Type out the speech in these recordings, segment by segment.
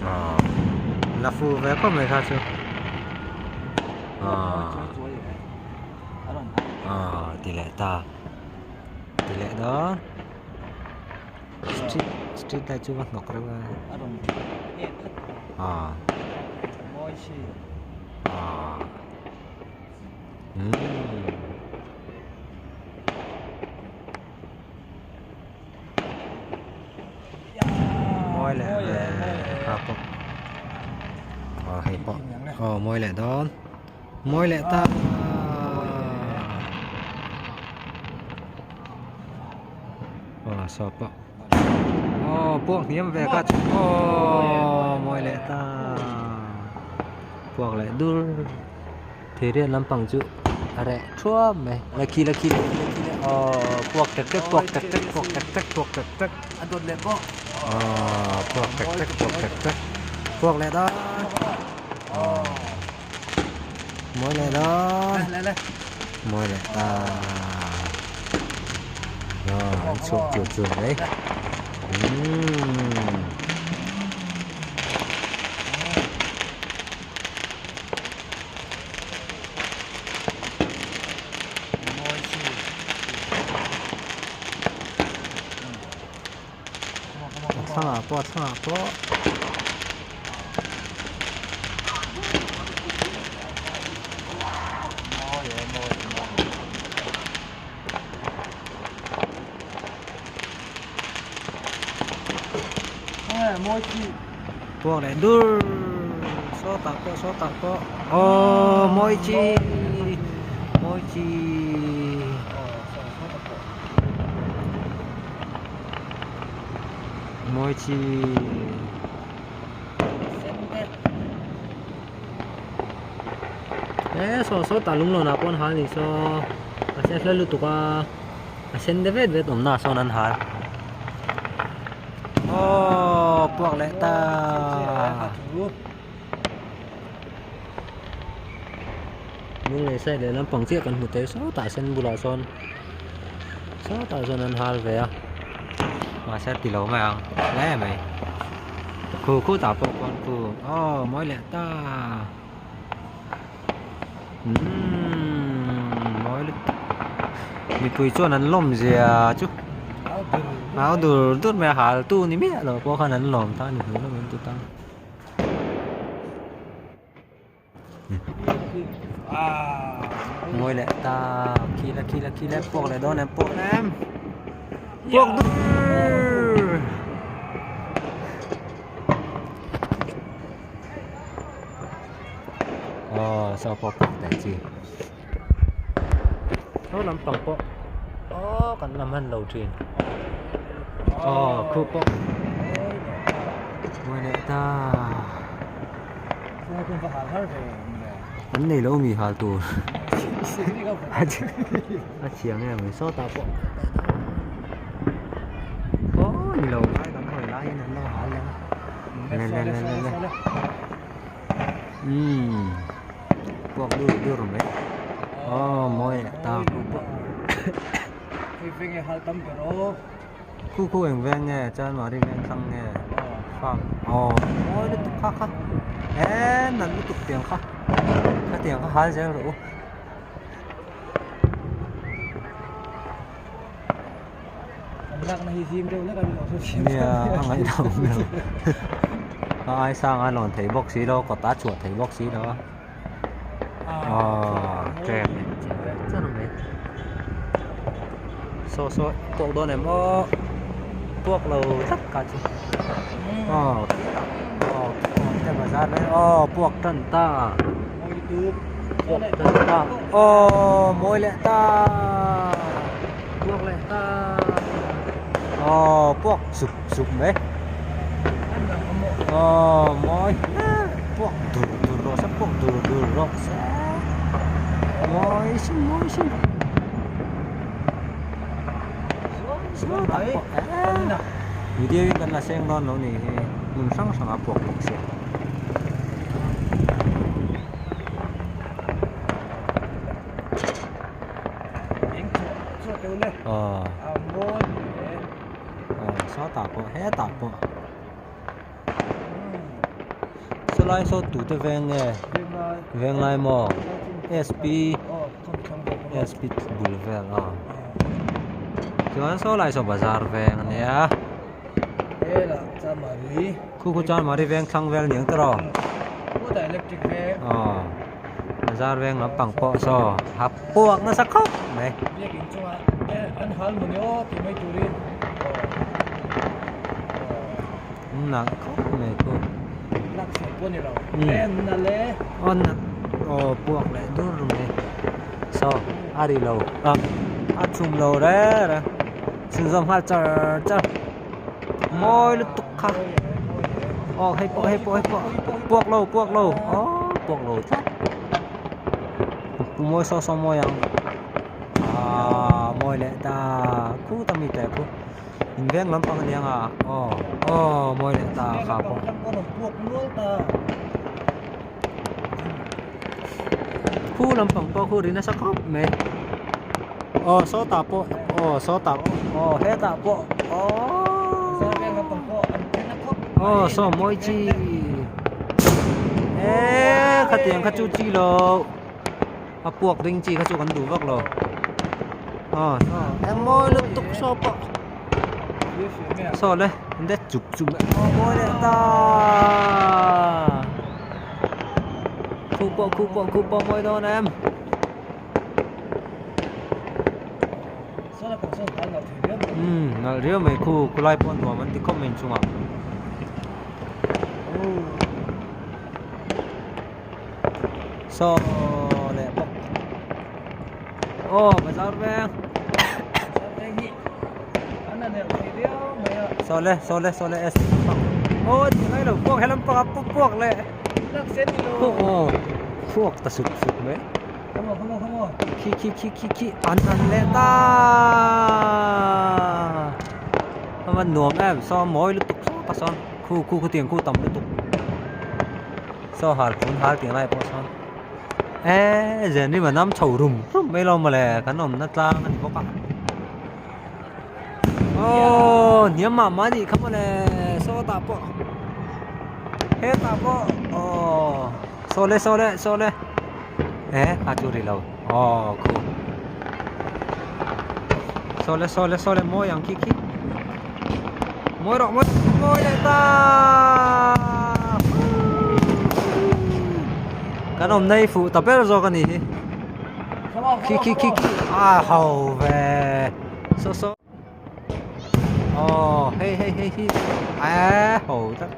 Aw la fu ve khawp mai kha chu aw aw ti leh ta ti leh dawn street street light chu va hnawk reuh a aw aw umm. Mawi leh kha pawh aw hei pawh aw mawi leh dawn mawi leh ta aw saw pawh aw puak hniam ve kha chu aw mawi leh ta puak leh dur. Thiriat lampang chu a reh thuap mai la khi la khi la khi la khi la aww puak tek tek puak tek tek puak tek tek puak tek tek a dawt leh pawh aww puak tek tek puak tek tek puak leh dawn aww mawi leh dawn mawi leh ta aww an chhuak chur chur mai umm. A thlangah pawh a thlangah pawh Puak leh dur sawtah pawh sawtah pawh aww mawi chi mawi chi mawi chi e saw sawtah lung lawnah pawh an hal ni saw mahse a hla lutuk a a sen de vet vet awmna ah sawn an hal. Aww puak leh ta Lunglei side leh lampang chiah kan hmu thei sawtah sen bulah sawn sawtah sawn an hal ve a mahse a ti lo mai ang hle mai khu khutah pawh khuan khu aw mawi leh ta umm mawi lutuk mipui chuan an lawm zia chu au dur dur mai a hal tu ni miah lo pawh khan an lawm ta a ni hmuh hlawm an ti ta mawi leh ta khi la khi la khi la puak leh dawn em puak em puak dur. Aw saw pawh puak teh chi saw lampang pawh aw kan la hman lo thin aw khu pawh mawi leh ta an nei lo mi hal tur a chiang em mai sawtah pawh aw ni lo lai kan hawi laiin an lo hal leh a. Le le le le le umm puak dur dur mai aw mawi leh ta khu pawh khu khu eng veng nge chanmari veng thlang nge farm aw mawi lutuk kha kha e nalh lutuk tiang kha khatiang kha hal zel rawh u. Nia a ngaihnawm lo a ai sang a lawn thei bawk si lo kawt a chhuah thei bawk si lo a aw train char mai saw saw puak dawn em aw puak lo tlat ka chu aw aw te bazar mai aw puak tan ta puak tan ta aw mawi leh ta. Puak leh ta aw puak zup zup mai aw mawi puak dur dur rawh se puak dur dur rawh se mawi sin mawi sin video in kan la seng dawn lo ni hi hmun hrang hrang a puak bawk sia. Aw aw sawtah pawh hetah pawh. Sawlai saw tute veng nge? Venglai maw? SP SP bul vel a. Chuan sawlai saw bazar veng a nia. Khu khu Chanmari veng thlang vel niang tawh. Aw bazar veng lampang pawh saw a puak nasa khawp mai. Nalh khawp mai khu. Aw nalh aw puak leh dur mai saw a ri lo a a chhum lo reng reng chhunzawm nghal char char mawi lutuk kha aw hei pawh hei pawh hei pawh puak lo puak lo aw puak lo tlat mawi saw saw mawi ang ah mawi leh ta khuta mi te khu. In veng lampang a niang a aw aw mawi leh ta kha pawh. Khu lampang pawh khu ri nasa khawp mai aw sawtah pawh aw sawtah aw hetah pawh aww aw saw mawi chi eee khatiang kha chu chi lo a puak ring chi kha chu kan duh vak lo aw eng mawi lutuk saw pawh saw le de chuk chuk aw mawi leh ta khu pawh khu pawh khu pawh mawi dawn em. Umm nalh riau mai khu khulai pawh nuam an ti khawp mai inchungah. Saw leh bawk aw bazar veng saw le saw le saw le s aw ti ngai lo puak helam panga pu puak leh aw puak ta sup sup mai khi khi khi khi khi an an leh ta a va nuam em saw mawi lutuk saw tak sawn khu khu khutiang khu tam lutuk. Saw hal phun hal tih lai pawh sawn eee zen rim a nam chho rum rum mai lo mawle kan awmna tlang a ni bawk a aww hniam mah mah a nih kha mawle sawtah pawh hetah pawh aww saw le saw le saw le eh a chu ri lo aww khu saw le saw le saw le mawi ang khi khi. Mawi rawh mawi mawi leh ta kan awm na hi fuh ta ber zawk a ni hi khi khi khi khi a ho ve saw saw aw hei hei hei hi a ho tak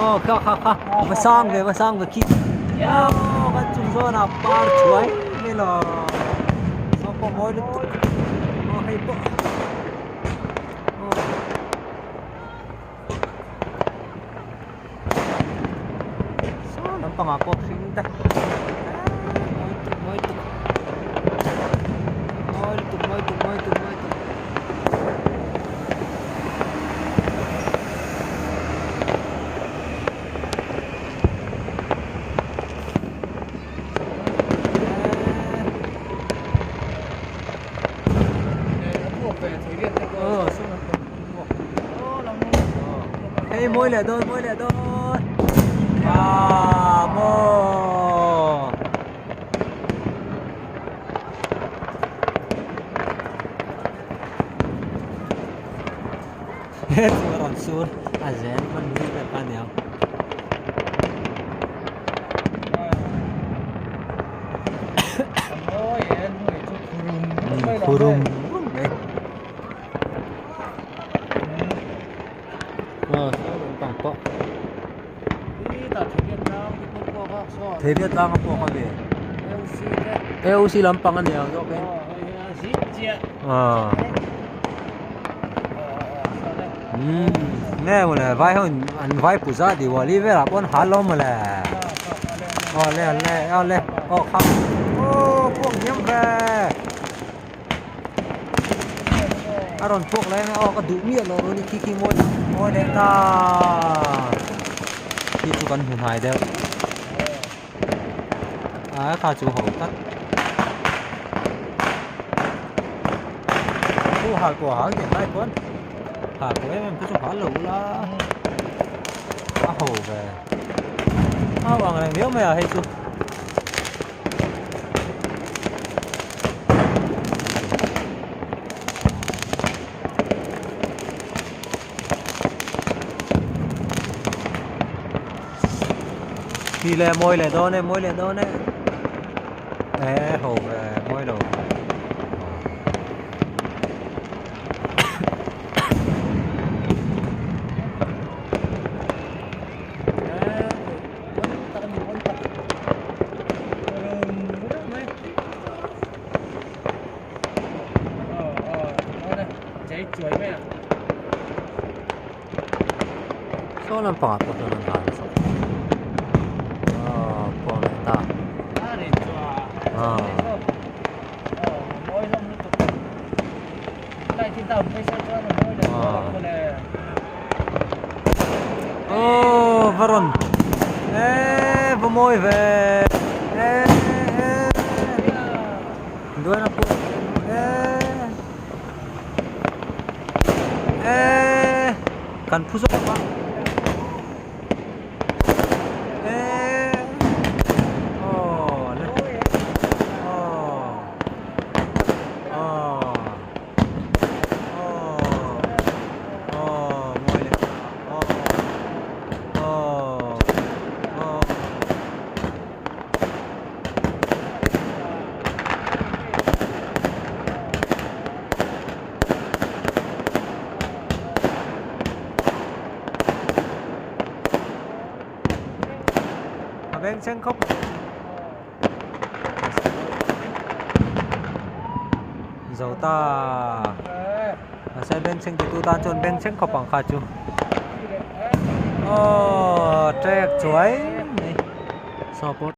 aw kha kha kha va sang ve va sang ve khi aw kan chung zawnah par thuai mai lo saw pawh mawi lutuk aw hei pawh. Saw lampangah pawh hring te mawi tuk mawi tuk mawi lutuk mawi tuk mawi tuk mawi tuk. Hei mawi leh dawn mawi leh dawn ah maw he chu a rawn sur a zen hman ni vel kha aniang. Khurum rum mai aw saw lampang pawh theiria tlang a pawk a mi AOC lampang a ni ang zawk e aw umm nge mawle vai ho in an vai puja diwali velah pawh an hal lo mawle. Aw le le aw le aw kha aw phuak hniam ve a rawn phuak lai anga aw ka duh miah lo ni khi khi mawi mawi leh ta khi chu kan hmu hnai deuh a kha chu ho tlat khu hal pawh hal tih lai chuan hal pawh em em kha chu hal lo ula a ho ve. Au ang reng viau mai a hei chu. Khi le mawi leh dawn e mawi leh dawn e e ho ve mawi lo. Saw lampangah pawh chuan an hal nasa aw pawh leh ta aw. Aw va rawn eee va mawi ve eee duaina pawh eee eee kan phu zawk a eee aw le aw aw aw aw mawi leh ta aw aw aw. A bengchheng khawp zo ta mahse bengchheng titu tan chuan bengchheng khawp ang kha chu aw trek chuai mai.